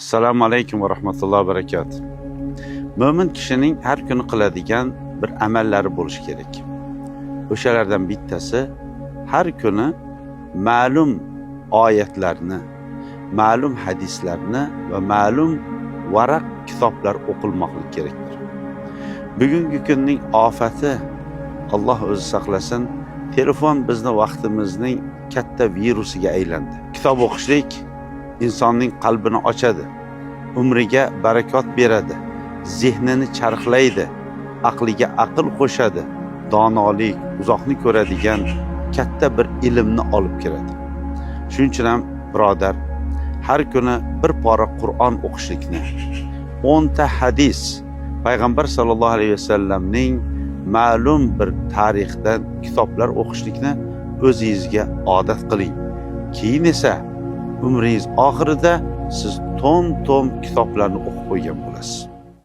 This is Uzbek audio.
Assalomu alaykum va rahmatullohi va barakatuh. Mo'min kishining har kuni qiladigan bir amallari bo'lishi kerak. O'shalardan bittasi har kuni ma'lum oyatlarni, ma'lum hadislarni va ma'lum varaq kitoblar o'qilmoqligi kerakdir. Bugungi kunning ofati, Alloh o'zi saqlasin, telefon bizni vaqtimizning katta virusiga aylandi. Kitob o'qishlik insonning qalbini ochadi, umriga barakot beradi, zehnini charxlaydi, aqliga aql qo'shadi, donolik, uzoqni ko'radigan katta bir ilmni olib kiradi. Shuning uchun ham, birodar, har kuni bir pora Qur'on o'qishlikni, 10 ta hadis, payg'ambar sollallohu alayhi vasallamning ma'lum bir tarixdan kitoblar o'qishlikni o'zingizga odat qiling. Keyin esa umringiz oxirida siz tom tom kitoblarni o'qib qo'ygan bo'lasiz.